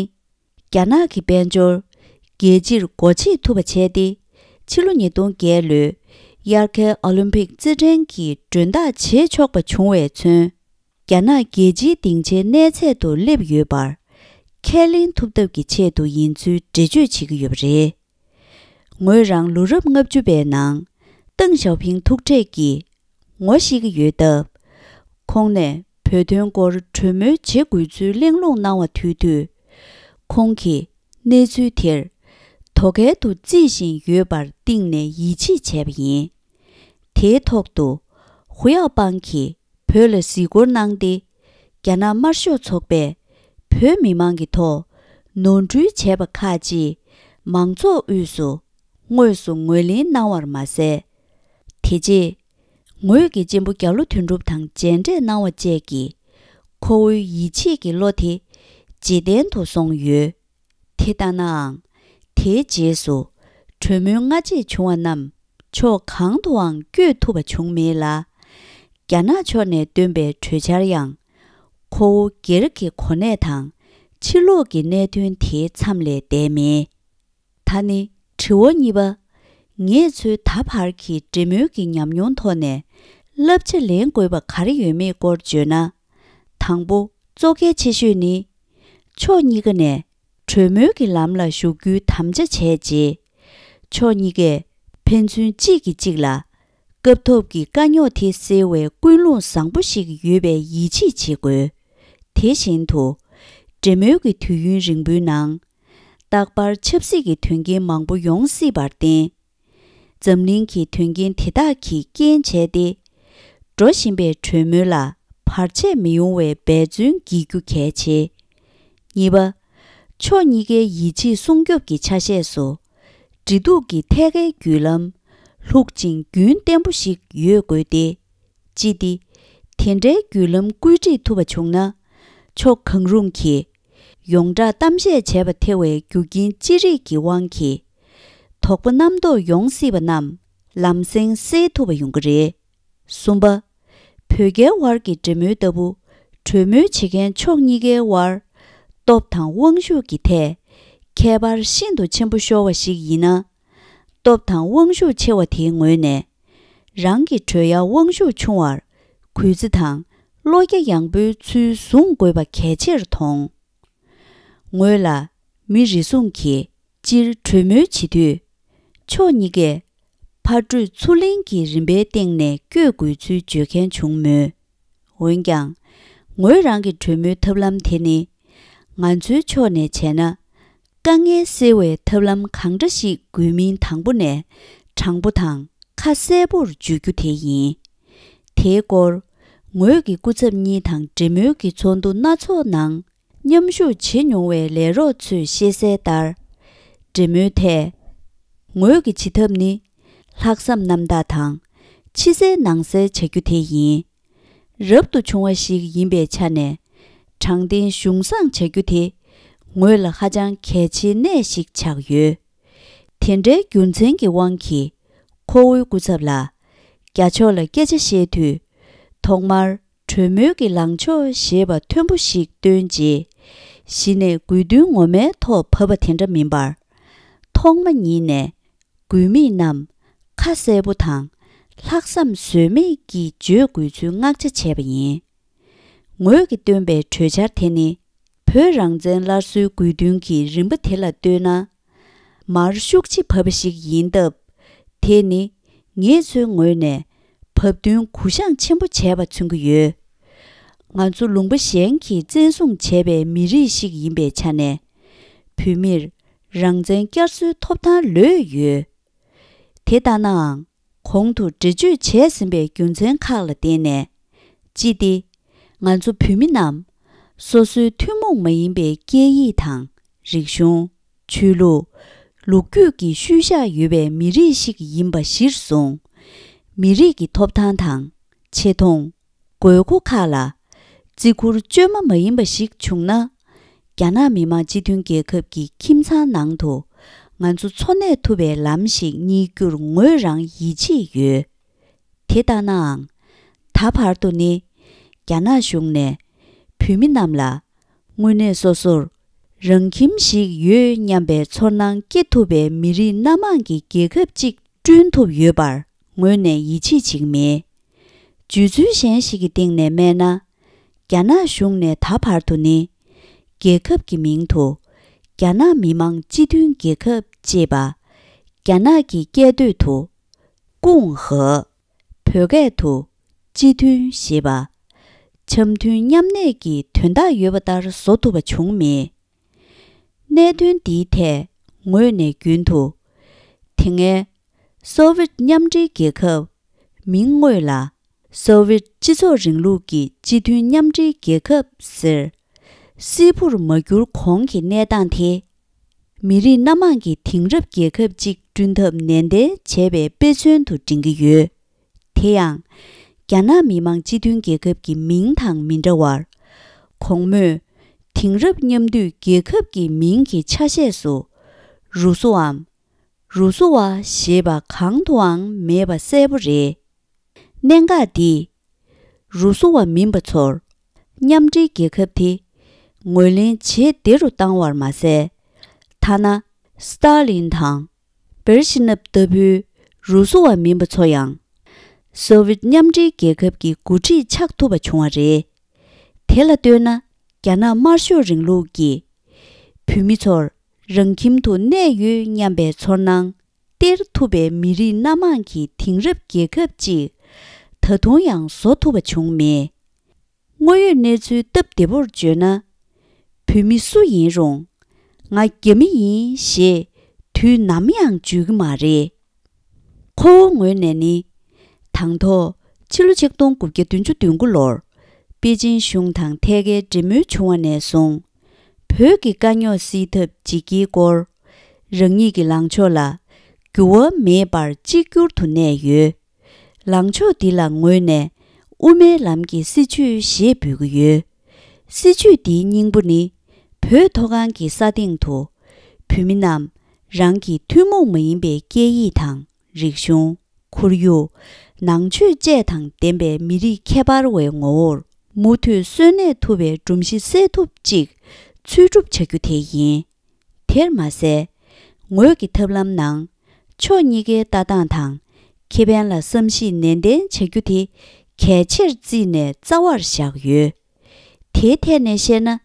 རྒྱ་ནག་གི་དཔལ་འབྱོར་རྒྱལ་སྤྱིར་སྒོ་ཕྱེ་ཐུབ་པ་བྱས་ཏེ། ཕྱི་ལོ་ཉིས་སྟོང་བརྒྱད་ལོའི་དབྱར་ཁའི་ཨོ་ལིམ་པིག་རྩེད་འགྲན་གྱི་མགྲོན་བདག་བྱེད་ཆོག་པ་བྱུང་བས་མཚོན། རྒྱ་ནག་རྒྱལ་སྤྱིའི་སྡིངས་ཆའི་གནས་ཚད་དུ་སླེབས་ཡོད་པར་ཁས་ལེན་ཐུབ་ཐབས་ཀྱི་ཆེད་དུ་ཡིན་ཚུལ་འགྲེལ་བརྗོད་བྱེད་ཀྱི་ཡོད་པ་རེད། ངོས་རང་ལོ་རབས་ལྔ་བཅུ་པའི་ནང་ཏེང་ཞའོ་ཕིང་ཐུག་འཕྲད་ཀྱིས་ངོ་ཤེས་ཀྱི་ཡོད་སྟབས། ཁོང་ནས་བོད་དོན་སྐོར་གྲོས་མོལ་བྱེད་དགོས་ཚུལ་གླེང་སློང་གནང་བ་ཐོས་དུས། ཁོང་གིས་གནས་ཚུལ་དེར་དོ་གལ་དུ་བརྩི་བཞིན་ཡོད་པར་གཏིང་ནས་ཡིད་ཆེས་བྱས་པ་ཡིན། དེའི་ཐོག་ཏུ། ཧུ་ཡའོ་པང་གིས་བོད་ལ་གཟིགས་སྐོར་གནང་སྟེ། རྒྱ་ནག་དམར་ཤོག་ཚོགས་པས་བོད་མི་མང་གི་ཐོག་ནོར་འཁྲུལ་བྱས་པ་ཁག་ཅིག་ མང་ཚོགས་དབུས་སུ་དངོས་སུ་ངོས་ལེན་གནང་བར་མ་ཟད། དེ་རྗེས་ངོས་ཀྱི་གཅེན་པོ་རྒྱ་ལོ་དོན་གྲུབ་དང་མཇལ་འཕྲད་གནང་བ་བཅས་ཀྱིས་ཁོ་བོའི་ཡིད་ཆེས་ཀྱི་བློ་དེ་ཇེ་བརྟན་དུ་སོང་ཡོད། དེ་ལྟ་ནའང་། དེའི་རྗེས་སུ་གྲོས་མོལ་སྔ་རྗེས་བྱུང་བ་རྣམས་ཕྱོགས་གང་དུའང་བསྐྱོད་ཐུབ་པ་བྱུང་མེད་ལ། རྒྱ་ནག་ཕྱོགས་ནས་བཏོན་པའི་གྲོས་འཆར་ཡང་། ཁོ་བོ་སྒེར་གྱི་གོ་གནས་དང་ཕྱི་ལོགས་ཀྱི་གནད་དོན་དེའི་མཚམས་ལས་འདས་མེད། ད་ནི་དྲི་བ་གཉིས་པ། ངེད་ཚོའི་ད་བར་གྱི་འབྲེལ་མོལ་གྱི་ཉམས་མྱོང་ཐོག་ནས་བསླབ་བྱ་ལེན་དགོས་པ་ག་རེ་ཡོད་མེད་སྐོར་བརྗོད་ན། དང་པོ་གཙོ་གལ་ཆེ་ཤོས་ནི། ཕྱོགས་གཉིས་ཀ་ནས་གྲོས་མོལ་གྱི་ལམ་ལ་ཞུགས་རྒྱུའི་དམ་བཅའ་བྱས་རྗེས། ཕྱོགས་གཉིས་ཀས་ཕན་ཚུན་གཅིག་གིས་གཅིག་ལ་སྐབས་ཐོབ་ཀྱི་དཀའ་རྙོག་དེ་སེལ་བའི་ཀུན་སློང་བཟང་པོ་ཞིག་ཡོད་པའི་ཡིད་ཆེས་བྱེད་དགོས། དེ་བཞིན་དུ། འབྲེལ་མོལ་གྱི་དུས་ཡུན་རིང་པོའི་ནང་། རྟག་པར་ཆབ་སྲིད་ཀྱི་དོན་རྐྱེན་མང་པོ་ཡོང་སྲིད་པར་བརྟེན། འཛམ་གླིང་གི་དོན་རྐྱེན་དེ་དག་གིས་རྐྱེན་བྱས་ཏེ། འགྲོ་བཞིན་པའི་གྲོས་མོལ་ལ་བར་ཆད་མི་ཡོང་བའི་འབད་བརྩོན་བགྱིད་རྒྱུ་གལ་ཆེ། གཉིས་པ། ཕྱོགས་གཉིས་ཀའི་ཡིད་ཆེས་སྲུང་སྐྱོབ་ཀྱི་ཆ་ཤས་སུ། འབྲེལ་གཏུག་གི་ཐད་ཀའི་བརྒྱུད་ལམ་ལྷུག་ཅིང་རྒྱུན་བརྟན་པོ་ཞིག་ཡོད་དགོས་ཏེ། ཅི་སྟེ། དེ་འདྲའི་བརྒྱུད་ལམ་བཀོད་སྒྲིག་ཐུབ་པ་བྱུང་ན། ཕྱོགས་གང་རུང་གིས་ཡོངས་གྲགས་གཏམ་བཤད་བྱས་པ་ཐེ་བའི་རྒྱུ་རྐྱེན་ཅི་རིགས་ཀྱི་དབང་གིས་དོགས་པ་རྣམ་རྟོག་ཡོང་སྲིད་པ་རྣམས་ལམ་སེང་སེལ་ཐུབ་པ་ཡོང་གི་རེད། གསུམ་པ། བོད་རྒྱའི་དབར་གྱི་འབྲེལ་མོལ་ལྟ་བུ་གྲོས་མོལ་བྱེད་མཁན་ཕྱོགས་གཉིས་ཀའི་དབར་སྟོབས་དང་དབང་ཤུགས་ཀྱི་ཐད་ཁྱད་པར་ཤིན་ཏུ་ཆེན་པོ་ཤོར་བ་ཞིག་ཡིན་ན། སྟོབས་དང་དབང་ཤུགས་ཆེ་བ་དེའི་ངོས་ནས། རང་གི་གྲོས་ཡ་དབང་ཤུགས་ཆུང་བར་གུས་བརྩི་དང་བློ་རྒྱ་ཡངས་པོའི་ཚུལ་བཟུང་དགོས་པ་གལ་ཆེར་མཐོང་། ངོས་ལ་མི་རེ་ཟུང་གིས་སྤྱིར་གྲོས་མོལ་བྱེད་དུས། ཕྱོགས་གཉིས་ཀས་ཕར་སྤྲོད་ཚུར་ལེན་གྱི་རིམ་པའི་སྟེང་ནས་བསྐྱོད་དགོས་ཚུལ་བརྗོད་མཁན་བྱུང་མོད། འོན་ཀྱང་། ངོས་རང་གི་གྲོས་མོལ་ཐབས་ལམ་དེ་ནི། ང་ཚོའི་ཕྱོགས་ནས་བྱས་ན། དཀའ་ངལ་སེལ་བའི་ཐབས་ལམ་གང་འདྲ་ཞིག་དགོས་མིན་དང་པོ་ནས་དྲང་པོ་དང་ཁ་གསལ་པོར་བརྗོད་རྒྱུ་དེ་ཡིན། དེའི་སྐོར། ངོས་ཀྱི་སྐུ་ཚབ་གཉིས་དང་འབྲེལ་མོལ་གྱི་ཚོགས་འདུ་སྣ་ཚོགས་ནང་མཉམ་ཞུགས་བྱེད་མྱོང་བའི་ལས་རོགས་ཚོས་ཤེས་གསལ་ལྟར། འབྲེལ་མོལ་ཐད། ངོས་ཀྱི་བྱེད་ཐབས་ནི། ལྷག་བསམ་རྣམ་དག་དང་། ཕྱི་གསལ་ནང་གསལ་བྱ་རྒྱུ་དེ་ཡིན། རབ་ཏུ་བྱུང་བ་ཞིག་ཡིན་པའི་ཆ་ནས། དྲང་བདེན་གཞུང་བཟང་བྱ་རྒྱུ་དེ། ངོས་ལ་ཧ་ཅང་གལ་ཆེའི་གནས་ཤིག་ཆགས་ཡོད། དེ་འདྲའི་རྒྱུ་མཚན་གྱི་དབང་གིས། ཁོ་བོའི་སྐུ་ཚབ་ལ། རྒྱ་ཕྱོགས་ལ་སྐད་ཆ་བཤད་དུས། ཐོག་མར། གྲོས་མོལ་གྱི་ལངས་ཕྱོགས་ཞེས་པ་མཐོན་པོ་ཞིག་བཏོན་རྗེས། གཞི་ནས་དགོས་འདུན་ངོ་མའི་ཐོག་བབས་པ་དེ་འདྲ་མིན་པར། ཐོག་མ་ཉིད་ནས། དགོས་དམིགས་རྣམས་ཁ་གསལ་པོ་དང་ལྷག་བསམ་ཟོལ་མེད་ཀྱིས་བརྗོད་དགོས་ཚུལ་མངགས་ཆ་བྱས་པ་ཡིན། ངོས་ཀྱིས་བཏོན་པའི་གྲོས་འཆར་དེ་ནི། བོད་རང་བཙན་སླར་གསོའི་དགོས་འདུན་གྱི་རིམ་པ་དེ་ལ་ལྟོས་ན། མར་ཤུགས་ཆེ་བབས་པ་ཞིག་ཡིན་སྟབས། དེ་ནི་ངེད་ཚོའི་ངོས་ནས་བབ་བསྟུན་གུ་བཤངས་ཆེན་པོ་བྱས་པ་མཚོན་གྱི་ཡོད། ང་ཚོ་ལུང་པ་གཞན་གྱིས་བཙན་བཟུང་བྱས་པའི་མི་རིགས་ཤིག་ཡིན་པའི་ཆ་ནས། བོད་མིར་རང་བཙན་བསྐྱར་གསོའི་ཐོབ་ཐང་ལོས་ཡོད། དེ་ལྟ་ནའང་། གོང་དུ་འགྲེལ་བརྗོད་བྱས་ཟིན་པའི་རྒྱུ་མཚན་ཁག་ལ་བརྟེན་ནས། ཅི་སྟེ། ང་ཚོ་བོད་མི་རྣམས། སོ་སོའི་ཐུན་མོང་མ་ཡིན་པའི་སྐད་ཡིག་དང་། རིག་གཞུང་། ཆོས་ལུགས། ལོ་རྒྱུས་ཀྱི་ཤུལ་བཞག་ཡོད་པའི་མི་རིགས་ཤིག་ཡིན་པ་གཞིར་བཟུང་། མི་རིགས་ཀྱི་ཐོབ་ཐང་དང་། ཆེ་མཐོང་། དགོས་མཁོ་ཁག་ལ། བརྩི་བཀུར་བཅོས་མ་མ་ཡིན་པ་ཞིག་བྱུང་ན། རྒྱ་ནག་མི་དམངས་སྤྱི་མཐུན་རྒྱལ་ཁབ་ཀྱི་ཁྱིམ་ཚང་ནང་དུ། ང་ཚོ་འཚོ་གནས་ཐུབ་པའི་ལམ་ཞིག་རྙེད་རྒྱུར་ངོས་རང་ཡིད་ཆེས་ཡོད། དེ་ལྟ་ནའང་། ད་བར་དུ་ནི། རྒྱ་ནག་གཞུང་ནས། བོད་མི་རྣམས་ལ། དངོས་གནས་སོ་སོར། རང་ཁྱིམ་ཞིག་ཡོད་སྙམ་པའི་ཚོར་སྣང་སྐྱེ་ཐུབ་པའི་མི་རིགས་སྣ་མང་གི་རྒྱལ་ཁབ་ཅིག་བསྐྲུན་ཐུབ་ཡོད་པར། ངོས་ནས་ཡིད་ཆེས་བྱེད་ཀྱི་མེད། བརྗོད་ཚུལ་གཞན་ཞིག་གི་སྟེང་ནས་སྨྲས་ན། རྒྱ་ནག་གཞུང་ནས་ད་བར་དུ་ནི། རྒྱལ་ཁབ་ཀྱི་མིང་དུ། རྒྱ་ནག་མི་དམངས་སྤྱི་མཐུན་རྒྱལ་ཁབ་ཅེས་པ། རྒྱ་ནག་གི་སྐད་དོད་དུ། ཀུང་ཧེ། བོད་སྐད་དུ། སྤྱི་མཐུན་ཞེས་པ། འཆམ་མཐུན་མཉམ་གནས་ཀྱི་དོན་དག་ཡོད་པ་ལྟར་བཟོ་ཐུབ་པ་བྱུང་མེད། གནད་དོན་འདིའི་ཐད་ངོས་ནས་རྒྱུན་དུ། དེ་སྔའི། སོ་ཝེད་མཉམ་འབྲེལ་རྒྱལ་ཁབ། མིང་དངོས་ལ། སོ་ཝེད་སྤྱི་ཚོགས་རིང་ལུགས་ཀྱི་སྤྱི་མཐུན་མཉམ་འབྲེལ་རྒྱལ་ཁབ་ཟེར། སིལ་བུར་མ་གྱུར་གོང་གི་གནས་སྟངས་དེ། མི་རིགས་སྣ་མང་གི་དེང་རབས་རྒྱལ་ཁབ་ཅིག་བསྐྲུན་ཐབས་ནན་ཏན་བྱས་པའི་དཔེ་མཚོན་དུ་འདྲེན་གྱི་ཡོད། དེ་ཡང་། རྒྱ་ནག་མི་དམངས་སྤྱི་མཐུན་རྒྱལ་ཁབ་ཀྱི་མིང་དང་མི་འདྲ་བར། གོང་སྨོས། དེང་རབས་མཉམ་འདུས་རྒྱལ་ཁབ་ཀྱི་མིང་གི་ཆ་ཤས་སུ། རུ་སུའམ། རུ་སུ་བ་ཞེས་པ་གང་དུའང་མེད་པ་གསལ་པོ་རེད། གནད་འགག་འདིས། རུ་སུ་བ་མིན་པ་ཚོར། མཉམ་འབྲེལ་རྒྱལ་ཁབ་དེ། ངོས་ལེན་བྱེད་བདེ་རུ་བཏང་བར་མ་ཟད། ཐ་ན། སི་ཏཱ་ལིན་དང་། བེར་ཤི་ནབ་ལྟ་བུའི་རུ་སུ་བ་མིན་པ་ཚོ་ཡང་། སོ་ཝེད་མཉམ་འབྲེལ་རྒྱལ་ཁབ་ཀྱི་འགོ་ཁྲིད་ཆགས་ཐུབ་པ་བྱུང་བ་རེད། དེ་ལ་ལྟོས་ན། རྒྱ་ནག་དམར་ཤོག་རིང་ལུགས་ཀྱིས། བོད་མི་ཚོར་རང་ཁྱིམ་དུ་གནས་ཡོད་སྙམ་པའི་ཚོར་སྣང་སྟེར་ཐུབ་པའི་མི་རིགས་སྣ་མང་གི་དེང་རབས་རྒྱལ་ཁབ་ཅིག་ད་དུང་ཡང་བཟོ་ཐུབ་པ་བྱུང་མེད། དངོས་ཡོད་གནས་ཚུལ་སྟབས་བདེ་པོར་བརྗོད་ན། བོད་མི་སུ་ཡིན་རུང་། ང་རྒྱ་མི་ཡིན་ཞེས་དུས་ནམ་ཡང་བརྗོད་ཀྱི་མ་རེད། ཁོ་བོའི་ངོས་ནས་ནི། དང་ཐོག་ཕྱི་ལོ་ཆིག་སྟོང་དགུ་བརྒྱ་བདུན་ཅུ་དོན་དགུ་ལོར། པེ་ཅིན་གཞུང་དང་ཐད་ཀའི་འབྲེལ་མོལ་བྱུང་བ་ནས་བཟུང་། བོད་ཀྱི་དཀའ་རྙོག་སེལ་ཐབས་བྱེད་རྒྱུའི་སྐོར། རང་ཉིད་ཀྱི་ལངས་ཕྱོགས་ལ། འགྱུར་བ་མེད་པར་གཅིག་གྱུར་དུ་གནས་ཡོད། ལངས་ཕྱོགས་འདི་ལ་ངོས་ནས། དབུ་མའི་ལམ་གྱི་སྲིད་བྱུས་ཞེས་འབོད་ཀྱི་ཡོད། སྲིད་བྱུས་འདིའི་སྙིང་པོ་ནི། བོད་མཐོ་སྒང་གི་ས་སྟེང་དུ། བོད་མི་རྣམས། རང་གི་ཐུན་མོང་མ་ཡིན་པའི་སྐད་ཡིག་དང་། རིག་གཞུང་། ཁོར་ཡུག་ནང་ཆོས་བཅས་དང་ལྡན་པའི་མི་རིགས་ཁྱད་པར་བའི་ངོ་བོར་མུ་མཐུད་གསོན་གནས་ཐུབ་པའི་སྒྲོམ་གཞི་སེལ་ཐུབ་ཅིག་འཚོལ་སྒྲུབ་བྱ་རྒྱུ་དེ་ཡིན། དེར་མ་ཟད། ངོས་ཀྱི་ཐབས་ལམ་ནང་ཕྱོགས་གཉིས་ཀའི་ལྟ་སྟངས་དང་ཁེ་ཕན་ལ་བསམ་གཞིག་ནན་ཏན་བྱ་རྒྱུ་དེ་གལ་ཆེར་བརྩིས་ནས་རྩ་བར་བཞག་ཡོད། དེའི་ཐད་ནས་བཤད་ན།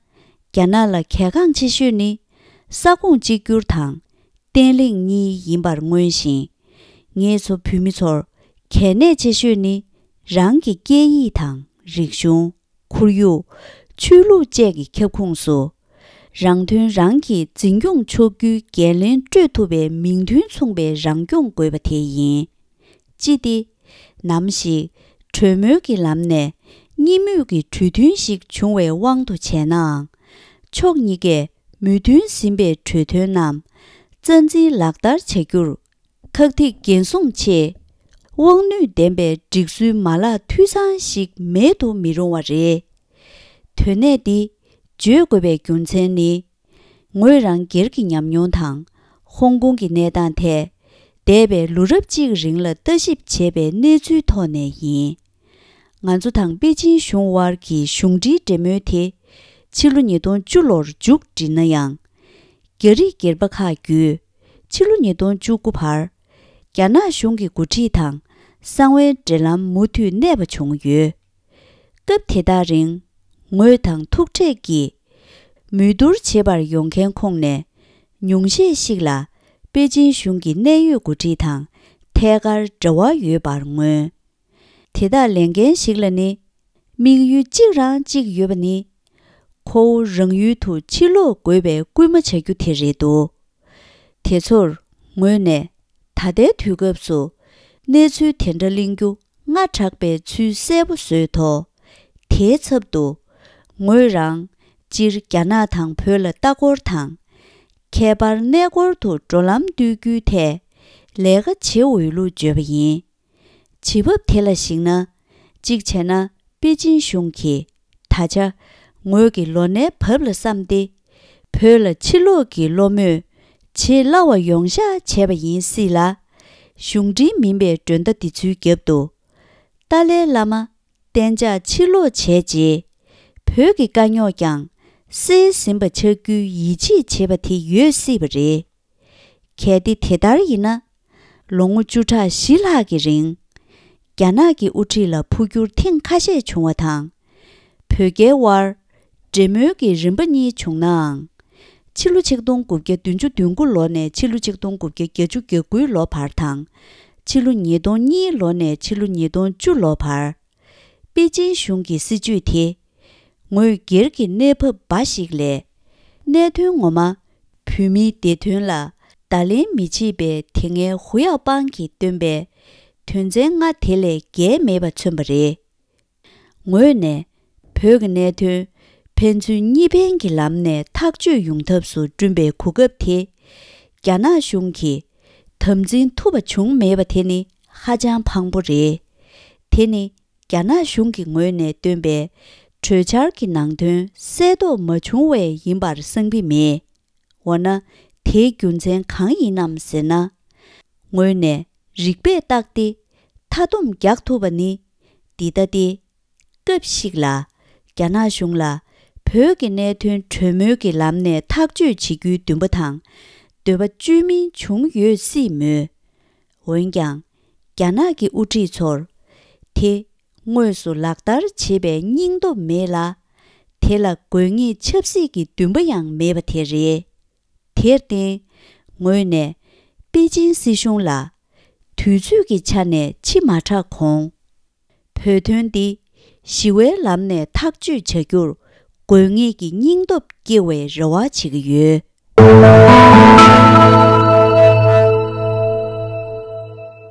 རྒྱ་ནག་ལ་གལ་འགངས་ཆེ་ཤོས་ནི། ས་ཁོངས་གཅིག་གྱུར་དང་། བརྟན་ལྷིང་གཉིས་ཡིན་པར་མངོན་ཞིང་། ངེད་ཚོ་བོད་མི་ཚོར་གལ་གནད་ཆེ་ཤོས་ནི། རང་གི་སྐད་ཡིག་དང་། རིག་གཞུང་། ཁོར་ཡུག་ཆོས་ལུགས་བཅས་ཀྱི་ཁྱབ་ཁོངས་སུ། རང་དོན་རང་གིས་འཛིན་སྐྱོང་ཆོག་རྒྱུའི་འགན་ལེན་སྤྲོད་ཐུབ་པའི་མིང་དོན་མཚུངས་པའི་རང་སྐྱོང་དགོས་པ་དེ་ཡིན། ཅི་སྟེ། ནམ་ཞིག་གྲོས་མོལ་གྱི་ལམ་ནས་གཉིས་མོས་ཀྱི་གྲོས་མཐུན་ཞིག་བྱུང་བའི་དབང་དུ་བྱས་ནའང་། ཕྱོགས་གཉིས་ཀས་མོས་མཐུན་ཟིན་པའི་གྲོས་དོན་རྣམས་རྩ་འཛིན་ལག་བསྟར་བྱ་རྒྱུར། ཁག་ཐེག་འགན་སྲུང་ཆེད། དབང་ནུས་ལྡན་པའི་སྒྲིག་སྲོལ་མ་ལག་འཐུས་ཚང་ཞིག་མེད་དུ་མི་རུང་བ་རེད། དོན་གནད་འདི་བརྗོད་དགོས་པའི་རྒྱུ་མཚན་ནི། ངོས་རང་སྒེར་གྱི་ཉམས་མྱོང་དང་། ཧོང་ཀོང་གི་གནས་སྟངས་ཐད། འདས་པའི་ལོ་རབས་གཅིག་རིང་ལ་ལྟ་ཞིབ་བྱས་པའི་གནས་ཚུལ་ཐོག་ནས་ཡིན། ང་ཚོ་དང་པེ་ཅིན་གཞུང་དབར་གྱི་གཞུང་འབྲེལ་འབྲེལ་མོལ་དེ། ཕྱི་ལོ་ཉིས་སྟོང་བཅུ་ལོར་མཇུག་བསྒྲིལ་ན་ཡང་། རྒྱ་རིགས་སྒེར་པ་ཁག་བརྒྱུད། ཕྱི་ལོ་ཉིས་སྟོང་བཅུ་དགུ་བར། རྒྱ་ནག་གཞུང་གི་འགོ་ཁྲིད་དང་གསང་བའི་འབྲེལ་ལམ་མུ་མཐུད་གནས་པ་བྱུང་ཡོད། སྐབས་དེ་དག་རིང་། ངོས་དང་ཐུག་འཕྲད་ཀྱིས། མོས་བསྡུར་བྱེད་པར་ཡོང་མཁན་ཁོངས་ནས། ཉུང་ཤས་ཤིག་ལ། པེ་ཅིན་གཞུང་གི་གནད་ཡོད་འགོ་ཁྲིད་དང་ཐད་ཀར་འབྲེལ་བ་ཡོད་པར་མངོན། དེ་དག་ལས་འགན་ཞིག་ལ་ནི། དམིགས་ཡུལ་གཅིག་རང་གཅིག་ཡོད་པ་ནི། ཁོ་བོ་རང་ཡུལ་དུ་ཕྱིར་ལོག་དགོས་པའི་སྐུལ་མ་བྱ་རྒྱུ་དེ་རེད་འདུག་དེ་ཚོར་ངོས་ནས་ད་ལྟའི་དུས་སྐབས་སུ་གནས་ཚུལ་དེ་འདྲ་གླེང་རྒྱུ་སྔ་དྲགས་པའི་ཚུལ་གསལ་པོ་བཟོས་ཐོག་དེའི་ཚབ་ཏུ་ངོས་རང་སྤྱིར་རྒྱ་ནག་དང་བོད་ལ་ལྟ་སྐོར་དང་། ཁྱད་པར་གནས་སྐོར་དུ་འགྲོ་ལམ་གཏོད་རྒྱུའི་ཐད་ལས་ཀ་བྱེད་འོས་ལུགས་བརྗོད་པ་ཡིན། བྱེད་བབ་དེ་ལ་གཞིགས་ན། གཅིག་བྱས་ན་པེ་ཅིན་གཞུང་གིས་ད་ཆ་ངོས་ཀྱི་ལོ་ནའི་བབ་ལ་བསམ་སྟེ། བོད་ལ་ཕྱིར་ལོག་གི་སློབ་མོས་བྱེད་སླ་བ་ཡོང་ཤག་བྱས་པ་ཡིན་སྲིད་ལ། གཞུང་འབྲེལ་མིན་པའི་མགྲོན་བརྡ་འདི་ཚོའི་རྒྱབ་ཏུ། ཏཱ་ལའི་བླ་མ་གཏན་འཇགས་ཕྱིར་ལོག་བྱས་རྗེས། བོད་ཀྱི་དཀའ་རྙོག་ཀྱང་སེལ་ཟིན་པ་ཆགས་རྒྱུའི་ཡིད་ཆེས་བྱེད་པ་དེ་ཡོད་སྲིད་པ་རེད། གལ་ཏེ་དེ་ལྟར་ཡིན་ན། ལོ་ངོ་བཅུ་ཕྲག་བཞི་ལྷག་གི་རིང་། རྒྱ་ནག་གི་དབུ་ཁྲིད་ལ་འཕོ་འགྱུར་ཐེངས་ཁ་ཤས་བྱུང་བ་དང་། བོད་རྒྱའི་དབར་འབྲེལ་མོལ་གྱི་རིམ་པ་གཉིས་བྱུང་ནའང་། ཕྱི་ལོ་ཆིག་སྟོང་དགུ་བརྒྱ་བདུན་ཅུ་དོན་དགུ་ལོ་ནས་ཕྱི་ལོ་ཆིག་སྟོང་དགུ་བརྒྱ་བརྒྱད་ཅུ་གྱ་དགུའི་ལོ་བར་དང་། ཕྱི་ལོ་ཉིས་སྟོང་གཉིས་ལོ་ནས་ཕྱི་ལོ་ཉིས་སྟོང་བཅུ་ལོ་བར། པེ་ཅིན་གཞུང་གི་སྲིད་བྱུས་དེ། ངོས་སྒེར་གྱི་གནས་བབ་འབའ་ཞིག་ལས། གནད་དོན་ངོ་མ། བོད་མིའི་བདེ་དོན་ལ་བརྡ་ལན་མི་བྱེད་པའི་དེ་སྔའི་ཧུ་ཡའོ་པང་གིས་བཏོན་པའི་དོན་ཚན་ལྔ་དེ་ལས་བརྒལ་མེད་པ་མཚོན་པ་རེད། ངོས་ནས་བོད་ཀྱི་གནད་དོན་ ཕན་ཚུན་གཉིས་ཕན་གྱི་ལམ་ནས་ཐག་གཅོད་ཡོང་ཐབས་སུ་བསྐྲུན་པའི་གོ་སྐབས་དེ། རྒྱ་ནག་གཞུང་གིས་དམ་འཛིན་ཐུབ་པ་བྱུང་མེད་པ་དེ་ནི་ཧ་ཅང་ཕངས་པོ་རེད། དེ་ནི་རྒྱ་ནག་གཞུང་གི་ངོས་ནས་བཏོན་པའི་གྲོས་འཆར་གྱི་ནང་དོན་གསལ་རྟོགས་མ་བྱུང་བས་ཡིན་པར་བསམ་གྱི་མེད། འོ་ན། དེའི་རྒྱུ་མཚན་གང་ཡིན་ནམ་ཟེར་ན། ངོས་ནས་རིགས་པས་བརྟག་སྟེ་མཐའ་སྡོམ་རྒྱག་ཐུབ་པ་ནི་འདི་ལྟ་སྟེ། སྐབས་ཤིག་ལ་རྒྱ་ནག་གཞུང་ལ་བོད་ཀྱི་གནད་དོན་གྲོས་མོལ་གྱི་ལམ་ནས་ཐག་གཅོད་བྱེད་རྒྱུའི་འདུན་པ་དང་འདོད་པ་བཅོས་མིན་བྱུང་ཡོད་སྲིད་མོད། འོན་ཀྱང་། རྒྱ་ནག་གི་དབུ་ཁྲིད་ཚོར། དེ་དངོས་སུ་ལག་བསྟར་བྱེད་པའི་སྙིང་སྟོབས་མེད་ལ། དེ་ལ་དགོས་ངེས་ཆབ་སྲིད་ཀྱི་འདུན་པ་ཡང་མེད་པ་དེ་རེད། དེར་བརྟེན། ངོས་ནས་པེ་ཅིན་སྲིད་གཞུང་ལ་དུས་ཚོད་ཀྱི་ཆ་ནས་ཕྱི་མ་དྲགས་གོང་། བོད་དོན་འདི་ཞི་བའི་ལམ་ནས་ཐག་གཅོད་བྱ་རྒྱུར་དགོས་ངེས་ཀྱི་སྙིང་སྟོབས་སྐྱེ་བའི་རེ་བ་བྱེད་ཀྱི་ཡོད།